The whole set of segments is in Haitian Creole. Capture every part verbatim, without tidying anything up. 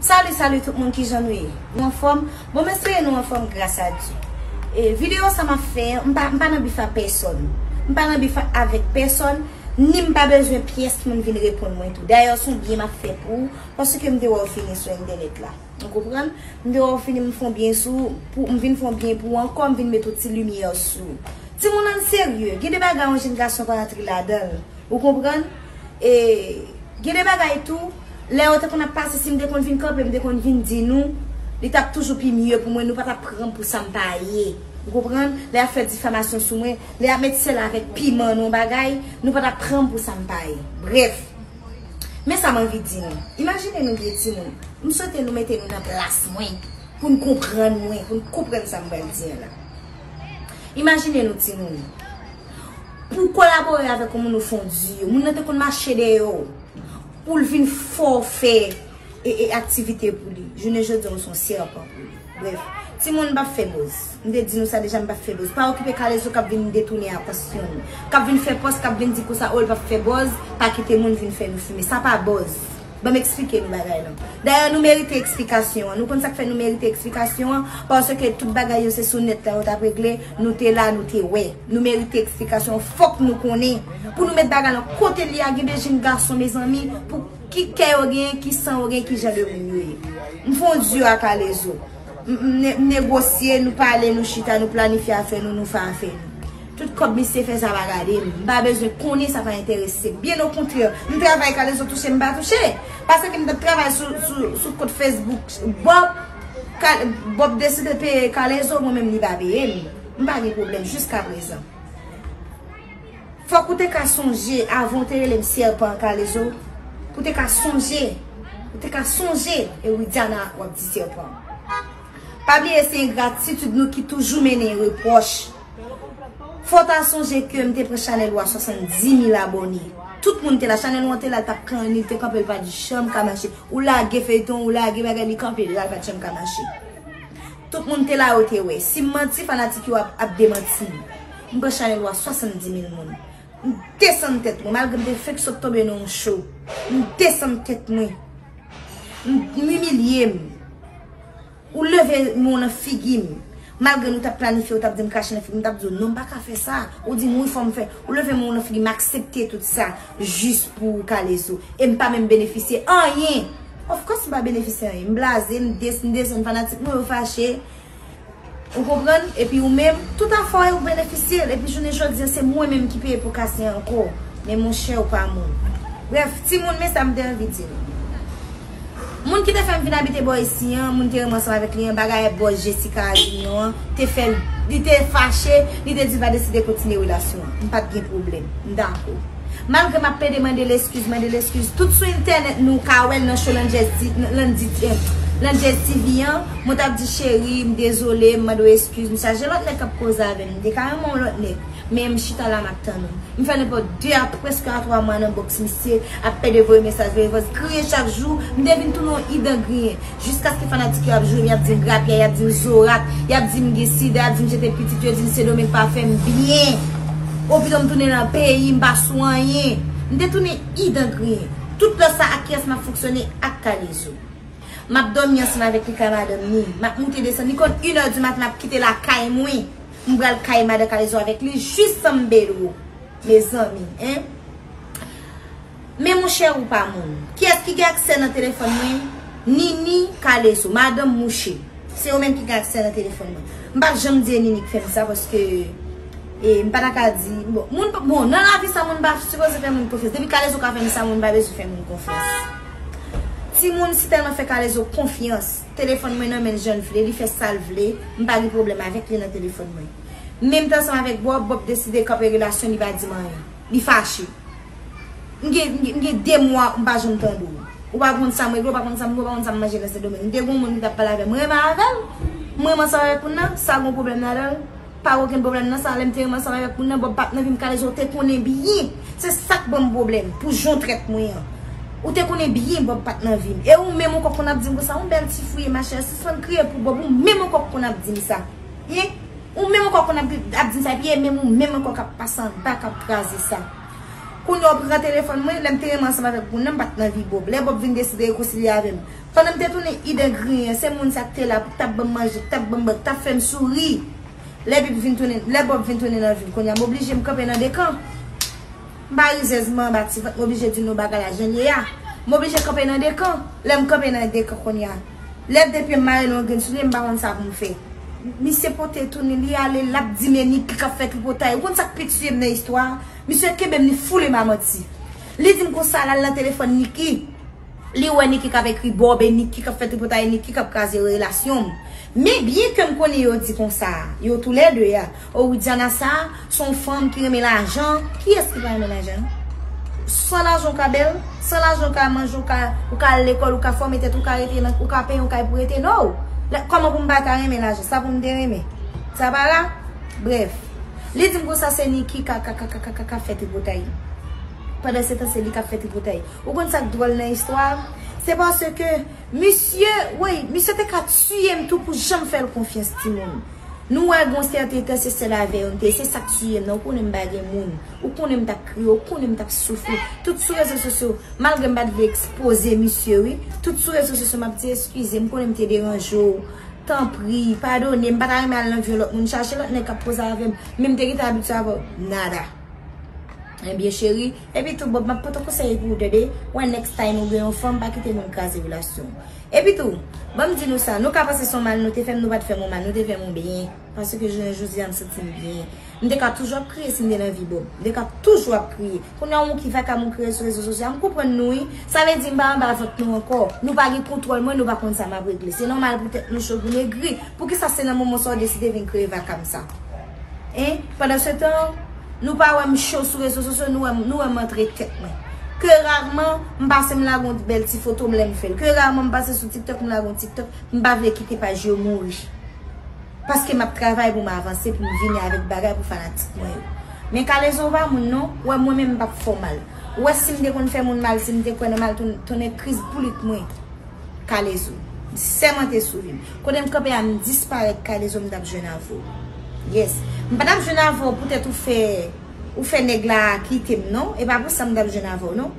Salut, salut tout moun, kijan nou ye? Nou anfòm? Bon, m espere nou anfòm gras a Dye. E videyo sa m ap fè an, m pa, m pa nan bif a pèsòn. M pa nan bif avèk pèsòn, ni m pa bezwen pyès moun vin reponn mwen tou. Dayè, se yon byen m ap fè pou ou, paske m te wè w fini sou entènèt la. Ou konprann? M te wè w fini, m fè yon byen sou, pou, m vin fè yon byen pou ou ankò, m vin met yon ti limyè sou ou. Timoun, ann serye, gen de bagay yon jèn gason pa antre ladan l. Ou konprann? E gen de bagay tou, lè yo te konn ap pase, si m te konn vin kanpe, m te konn vin di nou, li t ap toujou pi mye pou mwen, nou pa t ap pran m pou sa m pa ye. Ou konprann? Lè y ap fè difamasyon sou mwen, lè y ap met sèl avèk piman nan yon bagay, nou pa t ap pran m pou sa m pa ye. Brèf, men sa m anvi di nou. Imajine nou byen, timoun. M swete nou mete nou nan plas mwen, pou n konprann mwen, pou n konprann sa m pral di an la. Imajine nou, timoun. Pou w kolabore avèk yon moun ou fè yon di, moun nan te konn mache dèyè w pou l vin fè w fè e, e aktivite pou li. Jounen jodi a, w se yon sèpan pou li. Brèf, timoun, m p ap fè buzz. M te di nou sa deja, m p ap fè buzz. Pa okipe Kalezo k ap vin detounen atansyon nou, k ap vin fè pòs, k ap vin di konsa, o, l p ap fè buzz, pa kite moun vin fè nou fimen. Sa pa buzz. Ban m eksplike nou bagay lan. Dayè, nou merite eksplikasyon an. Nou konn sa k fè nou merite eksplikasyon an? Paske tout bagay yo se sou nèt la yo t ap regle. Nou te la, nou te wè. Nou merite eksplikasyon an. Fòk nou konnen. Pou nou met bagay lan kote l ye a, gen de jèn gason, mezanmi, pou ki kè yo genyen, ki san yo genyen, ki jan de moun yo ye. M fè yon di a Kalezo. M, m ne-, m negosye, nou pale, nou chita, nou planifye afè nou, nou fè afè nou. Tout kòb misye fè sa pa gade m. M pa bezwen konnen, sa pa enterese m. Byen okontrè, m travay, Kalezo touche, m pa touche. Paske m t ap travay sou, sou, sou kont Facebook Bob, Ka-, Bob deside peye Kalezo, mwen menm li pa peye m. M pa gen pwoblèm jiskaprezan. Fòk ou te ka sonje, avan w te rele m sèpan, Kalezo, pou te ka sonje, ou te ka sonje e Widiana w ap di sèpan. Pa bliye se engratitid nou ki toujou mennen repwòch. Fò w ta sonje ke m te pran chanèl ou a swasanndimil abòne. Tout moun te la, chanèl ou an te la, l t ap kanni, l te kanpe, l pa t janm ka mache. Ou lage feyton, ou lage bagay, li kanpe, l pa t janm ka mache. Tout moun te la, yo te wè. Si m manti, fanatik yo ap, ap demanti m. M pran chanèl ou a swasanndimil moun. M desann tèt mwen, malgre m te fenk sot tonbe nan yon cho. M desann tèt mwen. M, m imilye m. Ou leve men w nan figi m. Malgre nou t ap planifye, ou t ap di m krache nan figi m, m t ap di w non, m pa ka fè sa. Ou di m wi, fò m fè. Ou leve men w nan figi m, m aksepte tout sa jis pou ou, Kalezo. E m pa menm benefisye anyen. Of course, m pa benefisye anyen. M blaze, m des-, m desann fanatik mwen, yo fache. Ou konprann? Epi ou menm, tout afè w, ou benefisye l. Epi jounen jodi a, se mwen menm ki peye pou kase ankò. Men monchè, ou pa moun. Brèf, timoun, men sa m te anvi di nou. Moun ki te fè m vin abite bò isi an, moun te renmen ansanm avèk li an, bagay bòz Jessica Avignon an, te fè l, li te fache, li te di l pa deside kontinye relasyon an. M pa t gen pwoblèm. M dakò. Malgre m ap plede mande l eskiz, mande l eskiz. Tout sou entènèt nou ka wè l nan show Landjez T-, Landy, eh, Landjez T V an. Mwen t ap di, cheri, m dezole, m mande w eskiz. M chaje lòt nèg k ap koze avè m. M te ka renmen yon lòt nèg. Men m chita la, m ap tann ou. M fè nenpòt de a prèske a twa mwa nan bòks misye, ap pede voye mesaj, voye vòs, griyen chak jou. M te vin tounen yon idan griyen. Jiskaske fanatik yo ap joure m, y ap di m grapyè, y ap di m zorat, y ap di m gen sida, y ap di m jete pitit, yo di m Sendomeng pa fè m byen. Opito m tounen nan peyi m, m pa sou anyen. M te tounen idan griyen. Tout lè sa, ak kiyès m ap fonksyone? Ak Kalezo. M ap dòmi ansanm avèk li kay madanm ni. M ap moute desann. Li konn inè di maten, m ap kite lakay mwen. M pral kay madan Kalezo avèk li jis San Pedro. Mezanmi, en. Men monchè, ou pa moun. Kiyès ki gen aksè nan telefòn mwen? Nini, Kalezo, madanm mouche. Se yo menm ki gen aksè nan telefòn mwen. M p ap janm di e Nini ki fè m sa paske, e, m pa ta ka di, bon, moun, bon, nan lavi sa, moun pa sipoze fè moun konfyans. Depi Kalezo ka fè m sa, moun pa bezwen fè moun konfyans. Timoun, si tèlman fè Kalezo konfyans, telefòn mwen nan men l jan l vle, li fè sa l vle, m pa gen pwoblèm avèk li nan telefòn mwen. Menm tan ansanm avèk Bob, Bob deside kanpe relasyon, li pa di m anyen. Li fache. M gen, m gen, m gen de mwa m pa janm tande w. Ou pa konn sa m regle, ou pa konn sa m bwè, ou pa konn sa m manje nan Sendomeng. M te gen yon moun ki t ap pale avè m, m renmen avè l. M renmen ansanm avèk moun nan, sa gen pwoblèm ladan l? Pa gen okenn pwoblèm nan sa. Lè m te renmen ansanm avèk moun nan, Bob pa t nan vi m, Kalezo te konnen byen. Se sa k ban m pwoblèm pou jan w trèt mwen an. Ou te konnen byen Bob pa t nan vi m. E ou menm ankò k konn ap di m konsa, yon bèl ti fi w ye, machè, sispann kriye pou Bob, ou menm ankò k konn ap di m sa. Yen? Ou menm ankò konn ap, ap di m sa, epi e menm ou menm ankò k ap pase anba, k ap kraze sa. Kounye a w pran telefòn mwen, lè m te renmen ansanm avèk moun nan, m pa t nan vi Bob. Lè Bob vin deside rekonsilye avè m. Pandan m te tounen ide griyen, se moun sa k te la pou t ap ban m manje, pou t ap ban m bwè, pou t ap fè m souri. Lè Bob vin tounen, lè Bob vin tounen nan vi m, kounye a m oblije m kanpe nan de kan. M pa rizèz, m anba ti vant, m oblije di nou bagay la jan l ye a. M oblije kanpe nan de kan. Lè m kanpe nan de kan kounye a, lè de pye m mare nan yon grenn soulye, m pa konn sa pou m fè. Misye pote tounen, li ale, l ap di men Niki k ap fè tripotay. Ou konn sa k pi tiye m nan istwa a? Misye kenbe m, li foule m a manti. Li di m konsa, l al nan telefòn Niki. Li wè Niki k ap ekri Bob, e Niki k ap fè tripotay, e Niki k ap kraze relasyon m. Men byen ke m konnen yo di konsa, yo toulède a. O Widiana sa, se yon fanm ki renmen lajan. Kiyès ki pa renmen lajan? San lajan ou ka bèl, san lajan ou ka manje, ou ka, ou ka al lekòl, ou ka fòme tèt, ou ka rete nan, ou ka peye yon kay pou rete. No! Lè, kòman pou m pa ta renmen lajan? Sa pou m te renmen? Sa pa la? Brèf. Li di m konsa se Niki ka, ka, ka, ka, ka, ka, ka fè tripotay. Pandan se tan, se li k ap fè tripotay. Ou konn sa k dwòl nan istwa a? Se paske misye, wi, misye te ka tiye m tou pou janm fè l konfyans, timoun. Nou wè gon sèten tan se sèl avè yo m te ye, se sa k tiye m nan. Ou konnen m pa gen moun. Ou konnen m t ap kriye, ou konnen m t ap soufri. Tout sou rezo sosyo, malgre m pa t vle ekspoze misye, wi. Tout sou rezo sosyo, m ap di eskize, m konnen m te deranje w. Tanpri, padone m, m pa ta renmen al nan vi yon lòt moun, chache lòt nèg k ap koze avè m. Men m te gentan abitye avè w. Nada. Ebyen, cheri, epi tou, Bob, m ap pote konsèy pou ou, tande. Wè, next time ou gen yon fanm, pa kite moun kraze relasyon w. Epi tou, ban m di nou sa, nou ka panse se yon mal nou te fè m, nou pa t fè m yon mal, nou te fè m yon byen. Paske jounen jodi a, m santi m byen. M te ka toujou ap kriye si m te nan vi Bob. M te ka toujou ap kriye. Kounye a, yon moun ki vakabon kriye sou rezo sosyo a, m konprann nou, wi. Sa vle di m pa anba vant nou ankò. Nou pa gen kontwòl mwen, nou pa konn sa m ap regle. Se nòmal pou tèt nou cho, pou n egri. Poukisa se nan moman sa w deside vin kreye vakam sa? Hein? Pandan se tan, nou pa wè m cho sou rezo sosyo, nou wè m, nou wè m antre tèt mwen. Ke rareman, m pase m lage yon bèl ti foto m lè m fè l. Ke rareman, m pase sou TikTok, m lage yon TikTok, m pa vle kite paj yo mouri. Paske m ap travay pou m avanse, pou m vini avèk bagay pou fanatik mwen yo. Men K-Lezo pa moun non, ou wè mwen menm m p ap fè w mal. Ou wè si m te konn fè moun mal, si m te kwè nan mal, tounen, tounen kriz boulit mwen. K-Lezo. M sèmante sou vi m. Kote m kanpe a, m disparèt, K-Lezo, m t ap jwenn avè w. Yes. M pa t ap jwenn avè w poutèt ou fè, ou fè nèg la kite m non. E pa pou sa m t ap jwenn avè w non.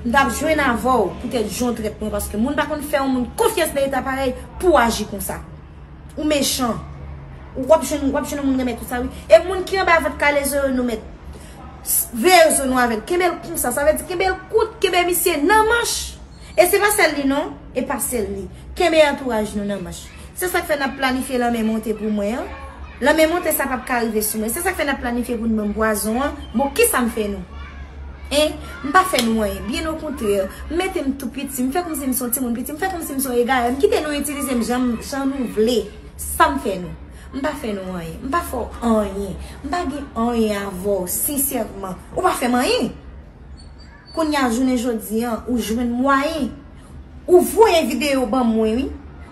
M t ap jwenn avè w poutèt jan w trèt mwen, paske moun pa konn fè yon moun konfyans nan eta parèy pou w aji konsa. Ou mechan. Ou w ap jwenn, w ap jwenn yon moun renmen tout sa, wi. E moun ki anba vant K-Lezo yo, nou mèt s-, veye zo nou avè l. Kenbe l konsa. Sa vle di kenbe l kout, kenbe misye nan manch. E se pa sèl li non, e pa sèl li. Kenbe antouraj nou nan manch. Se sa k fè n ap planifye lanmè monte pou mwen an. Lanmè monte sa p ap ka rive sou mwen. Se sa k fè n ap planifye pou n ban m pwazon an. Bon, kisa m fè nou? Hein? M pa fè nou anyen. Byen okontrè, m mete m tou piti. M fè kòmsi m se yon timoun piti. M fè kòmsi m se yon egare. M kite nou itilize m jan, jan nou vle. Sa m fè nou? M pa fè nou anyen. M pa fè w anyen. M pa gen anyen avè w, sensèman. Ou pa fè m anyen. Kounye a, jounen jodi an, ou jwenn mwayen. Ou voye videyo ban mwen, wi.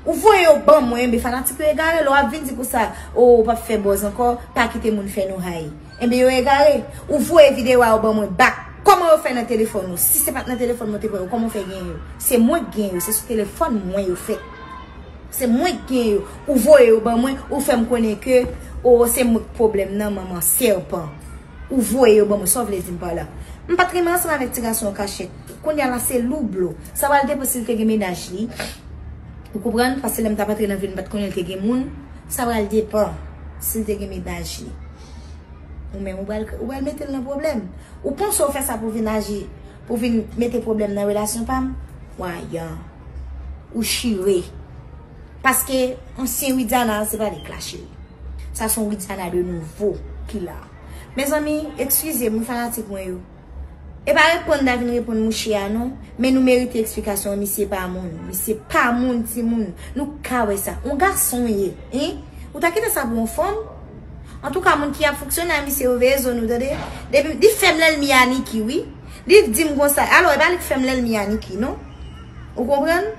Ou voye yo ban mwen, enben fanatik yo egare, lè w ap vin di konsa, o, ou p ap fè buzz ankò, pa kite moun fè nou hay. Enben yo egare. Ou voye videyo a yo ban mwen bak. Kòman yo fè nan telefòn ou? Si se pa t nan telefòn mwen te pran yo, kòman w fè gen yo? Se mwen k gen yo, se sou telefòn mwen yo fèt. Se mwen k gen yo. Ou voye yo ban mwen, ou fè m konnen ke, o, se mwen k pwoblèm nan, manman sèpan. Ou voye yo ban mwen, sa w vle di m pa la? M pa t renmen ansanm avèk ti gason an kachèt. Kounye a la, se lou blo. Sa pral depann si l te gen mennaj li. Ou konprann? Paske lè m t ap antre nan vi l, m pa t konnen l te gen moun. Sa pral depann si l te gen mennaj li. Ou menm, ou pral, ou pral mete l nan pwoblèm. Ou panse w fè sa pou vin aji, pou vin mete pwoblèm nan relasyon pa m? Wayan. Ou chire. Paske ansyen Widiana, se pa li k la, cheri. Sa se yon Widiana de nouvo ki la. Mezanmi, eskize m, wi, fanatik mwen yo. E pa reponn n ta vin reponn mouche a non, men nou merite eksplikasyon, misye pa moun. Misye pa moun, timoun. Nou ka wè sa. Yon gason w ye, hein? Ou ta kite sa pou yon fanm? Antouka, moun ki ap fonksyone a misye yo, veye zo nou, tande. Depi, li fè m lènmi a Niki, wi. Li di m konsa. Alò, e pa li k fè m lènmi a Niki, non. Ou konprann?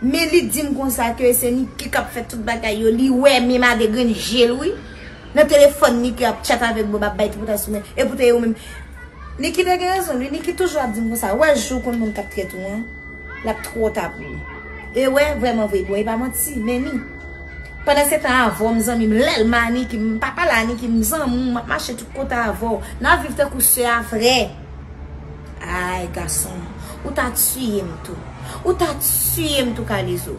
Men li di m konsa ke se Niki k ap fè tout bagay yo. Li wè menm a de grenn je l, wi. Nan telefòn Niki ap tchat avèk Bob, ap bay tripotay sou mwen. E poutèt yo menm. Niki te gen rezon, wi. Niki toujou ap di m konsa. Wè jou w konn moun k ap trèt ou an, l ap twò ta pou ou. E wè, vrèman vre, bon, e pa manti, men ni. Pandan se tan avè w, m zanmi m, lèlman a Niki, m pa pale a Niki, m zanmi w, m ap mache tout kote avè w. N ap viv tankou sè a vrè. Ay, gason, ou ta tiye m tou. Ou ta tiye m tou, Kalezo.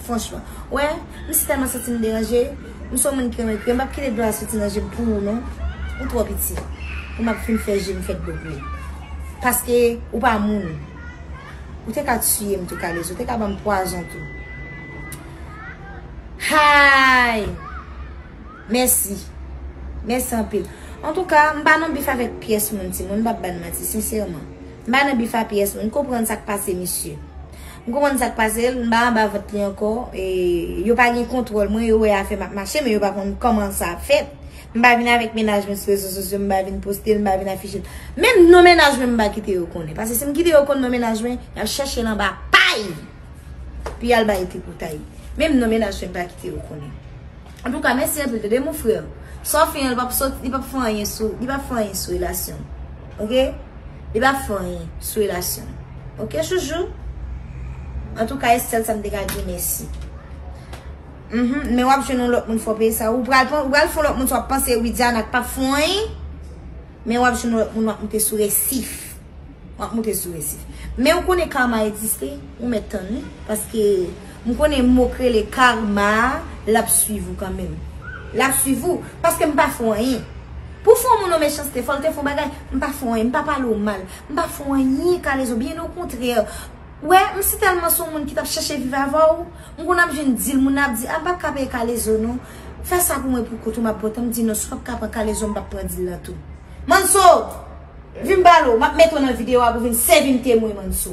Franchman. Wè, m si tèlman santi m deranje. M se yon moun ki renmen kriye. M p ap kite dlo a soti nan je m pou ou, non. Ou twò piti. Pou m ap fin fè je m fè dlo pou ou. Paske ou pa moun. Ou te ka tiye m tou, Kalezo. Ou te ka ban m pwazon tou. Hay! Mèsi. Mèsi anpil. Antouka, m pa nan bif avèk pyès moun, timoun, m p ap ba n manti, sensèman. M pa nan bif a pyès moun, m konprann sa k pase misye. M konprann sa k pase l, m pa anba vant li ankò, e yo pa gen kontwòl mwen, yo wè afè m ap mache, men yo pa konn kòman sa ap fèt. M pa vin avèk mennaj mwen sou rezo sosyo, m pa vin poste l, m pa vin afiche l. Menm non mennaj mwen, m pa kite yo konnen. Paske si m kite yo konn non mennaj mwen, y ap chèche l anba pay. Pou y al bay tripotay. Menm non mennaj mwen, m pa kite yo konnen. Antouka, mèsi anpil, tande, mon frè. Sa w fè an, li p ap sot, li p ap fè anyen sou, li p ap fè anyen sou relasyon. Oke? Li p ap fè anyen sou relasyon. Oke, chouchou? Antouka, e sèl sa m te ka di w mèsi. Mhm, men w ap jwenn yon lòt moun fò peye sa. Ou pral pran, ou pral fè yon lòt moun sa w ap panse Widiana k p ap fè anyen. Men w ap jwenn yon lòt moun w ap moute sou resif. W ap moute sou resif. Men ou konnen karma egziste, ou mèt tann li. Paske m konnen mo k rele karma a, l ap swiv ou kanmenm. L ap swiv ou, paske m pa fè w anyen. Pou fè yon moun yon mechanste, fò l te fè yon bagay, m pa fè w anyen, m pa pale w mal, m pa fè w anyen, Kalezo, byen okontrè. Wè, m si tèlman se yon moun ki t ap chèche viv avè w, m konn ap jwenn dil moun ap di, a, m p ap ka peye Kalezo non. Fè sa pou mwen pou kont ou, m ap bon tan, m di non, si w p ap ka pran Kalezo, m p ap pran dil lan tou. Manso, vin m pale w, m ap mete w nan videyo a pou vin sèvi m temwen, Manso.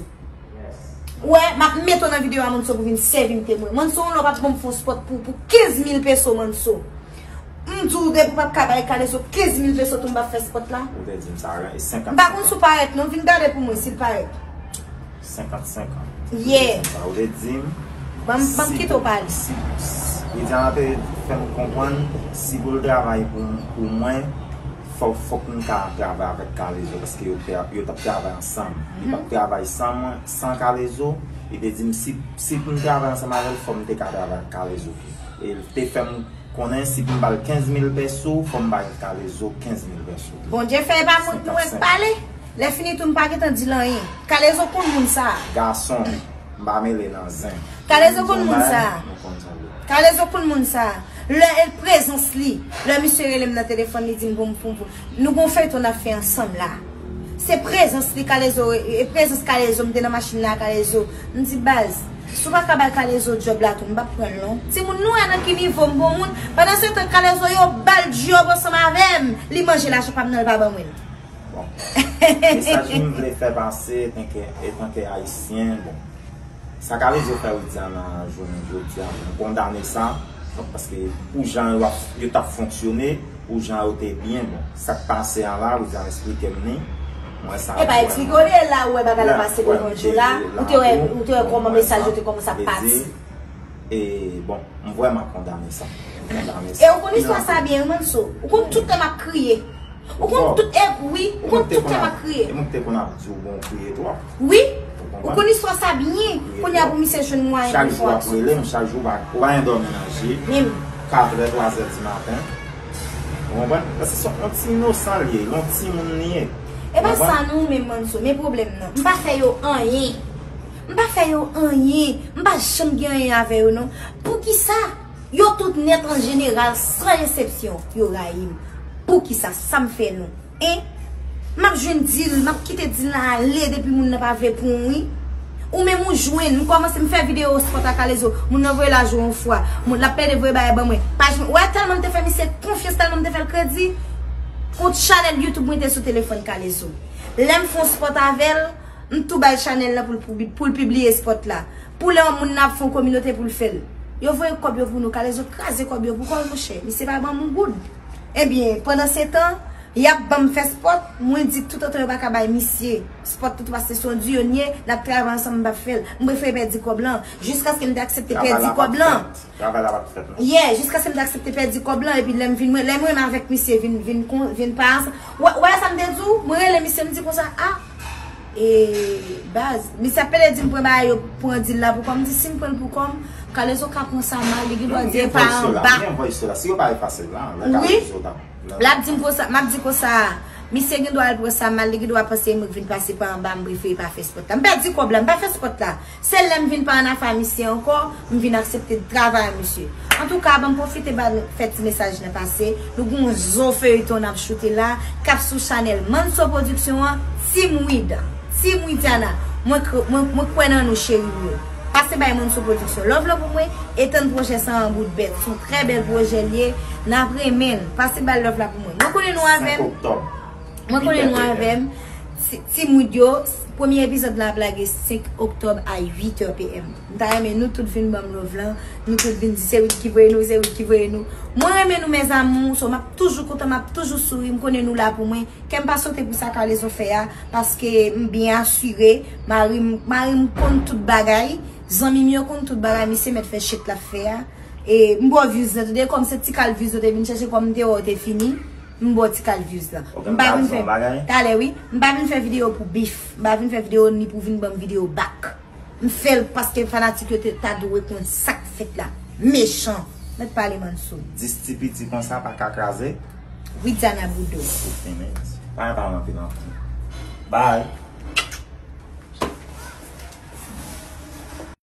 Wè, m ap mete w nan videyo a, Manso, pou vin sèvi m temwen. Manso, yon lè w p ap ban m fè yon spòt pou, pou kenz mil peso, Manso. M di w depi w p ap ka bay Kalezo kenz mil peso tou m p ap fè spòt la. Ou te di m sa, e senkant. M pa konn si w parèt non, vin gade pou mwen si l parèt. Senkant senkant. Yeah. Ou te di m sa, ou te di m. Ban m, ban m kite w pale. Si, si, Widiana te fè m konprann, si pou l travay pou, pou mwen, fò, fòk m ta travay avèk Kalezo, paske yo, te, yo t ap travay ansanm. Li p ap travay san mwen, san Kalezo. Li te di m si, si pou m travay ansanm avè l, fò m te ka travay ak Kalezo tou. E l te fè m konnen si pou m ba l kenz mil peso, fò m bay Kalezo kenz mil peso tou. Bondye fè e pa moun mwen k pale. Lè fini tou m pa gentan di l anyen. Kalezo konn moun sa a. Gason, m pa mele nan zen. Kalezo konn moun sa a. Nou konn sa l ye. Kalezo konn moun sa a. Lè e prezans li, lè misye rele m nan telefòn, li di m pou m, pou m, pou m. Nou gon feyton n ap fè ansanm la. Se prezans li, Kalezo, e, e prezans Kalezo, m te nan machin la, Kalezo. M di, baz, si w pa ka bay Kalezo djòb la tou, m p ap pran l non. Timoun, nou wè nan ki nivo m bon moun. Pandan se tan, Kalezo yo ba l djòb ansanm avè m. Li manje lajan pa m nan, l pa ban mwen l. Bon. Mesaj m vle fè pase, etanke, etanke Ayisyen, bon. Sa Kalezo fè Widiana jounen jodi a, m kondane sa. Donk, paske pou jan yo ap, yo t ap fonksyone, pou jan yo te byen, bon, sa k pase a la, Widiana eksplike m li. Mwen sa. E pa eksplike w li la, ou wè bagay la pase devan je w la, ou te wè, ou te wè kòman mesaj yo te kòmanse ap pati. E, bon, m vrèman kondane sa. M kondane sa. E ou konn istwa sa byen, wi, Manso. Ou konn tout tan m ap kriye. Ou konn tout, e, wi, ou konn tout tan m ap kriye. E mwen ki te konn ap di w bon, w kriye twòp. Wi. Ou konprann? Ou konn istwa sa byen. Kounye a pou misye jwenn mwayen pou l fè aksyon. Chak jou w ap rele m, chak jou w pa, ou pa yen dòmi nan je. Menm. Katrè, twazè di maten. Ou konprann? Paske se yon ti inosan l ye, yon timoun li ye. E pa sa non, men Manso, men pwoblèm nan. M pa fè yo anyen. M pa fè yo anyen. M pa janm gen anyen avè yo non. Poukisa? Yo tout nèt an jeneral, san eksepsyon, yo rayi m. Poukisa? Sa m fè nou? Hein? M ap jwenn dil, m ap kite dil la ale depi moun nan pa vle pran w, wi. Ou menm ou jwenn, m kòmanse m fè videyo spòt ak Kalezo, moun nan voye lajan yon fwa, moun l ap plede voye bagay ban mwen. Pa jwenn, wè tèlman m te fè misye konfyans, tèlman m te fè l kredi, kont chanèl YouTube mwen te sou telefòn Kalezo. Lè m fè yon spòt avè l, m tou bay chanèl la pou l, pou, pou l pibliye spòt la. Pou lè yon moun nan ap fè yon kominote pou l fè l. Yo voye kòb yo pou nou, Kalezo kraze kòb yo pou kò l, monchè. Misye pa ban m yon goud. Ebyen, pandan se tan, y ap ban m fè spòt, mwen di toutotan yo pa ka bay misye spòt toutou paske se yon duo n ye, n ap travay ansanm, m p ap fè l. M prefere pèdi kòb lan, jiskaske m te aksepte pèdi kòb lan. Travay la p ap fèt non. Yeah, jiskaske m te aksepte pèdi kòb lan, epi lè m vin mwen, lè m renmen avèk misye, vin, vin kon, vin pa ansanm. Wè, wè sa m te di w? Mwen rele misye, m di konsa, a, e, baz, misye ap pede di m pran bagay yo, pran dil la pou kò m, m di si m pran l pou kò m, Kalezo ka pran sa mal, li gen dwa di e pa anba. Gen voice yo la, si yo pa efase l la, lè Kalezo t ap L ap di m konsa, m ap di konsa, Misye gen dwa al pran sa mal, li gen dwa panse e mwen k vin pase pa anba, m prefere pa fè spòt la. M pèdi kòb la, m pa fè spòt la. Se lè m vin pa ann afè a misye ankò, m vin aksepte travay a misye. Antouka, ban m pwofite ba nou fè ti mesaj lan pase. Nou gen yon zo feyton n ap choute la, k ap sou chanèl Manso Production an, Team Wid. Team Widiana. Mwen, kr- mwen, mwen kwè nan nou, cheri m yo. Pase bay Manso Production love lan pou mwen, e tann pwojè sa an bout bèt. Se yon trè bèl pwojè l ye, n ap renmen l. Pase bay love la pou mwen. Mwen konnen nou avè m. Mwen konnen nou avè m. Ti- Team Wid yo, premye epizòd la ap lage senk oktòb a uit è p m. M ta renmen nou tout vin ban m love lan, nou tout vin di se Wid ki voye nou, se Wid ki voye nou. Mwen renmen nou, mes amours, so m ap toujou kontan, m ap toujou souri, m konnen nou la pou mwen. Kè m pa sote pou sa Carlezo fè a, paske m byen asire, mari m, mari m konn tout bagay, zanmi m yo konn tout bagay, misye mèt fè shit l ap fè a. E m ba w views lan, tande, kòm se ti kal views yo te vin chèche, kòm m te wè w te fini, m ba w ti kal views lan. M pa vin fè, talè wi, m pa vin fè videyo pou bif, m pa vin fè videyo ni pou vin ban m videyo back. M fè l paske fanatik yo te ta dwe konn sa k fèt la. Mechan. Mèt pale Manso. Dis ti piti konsa pa ka kraze. Widiana Boudou. Ou fini. Pa gen pa anpil anpil. Bye.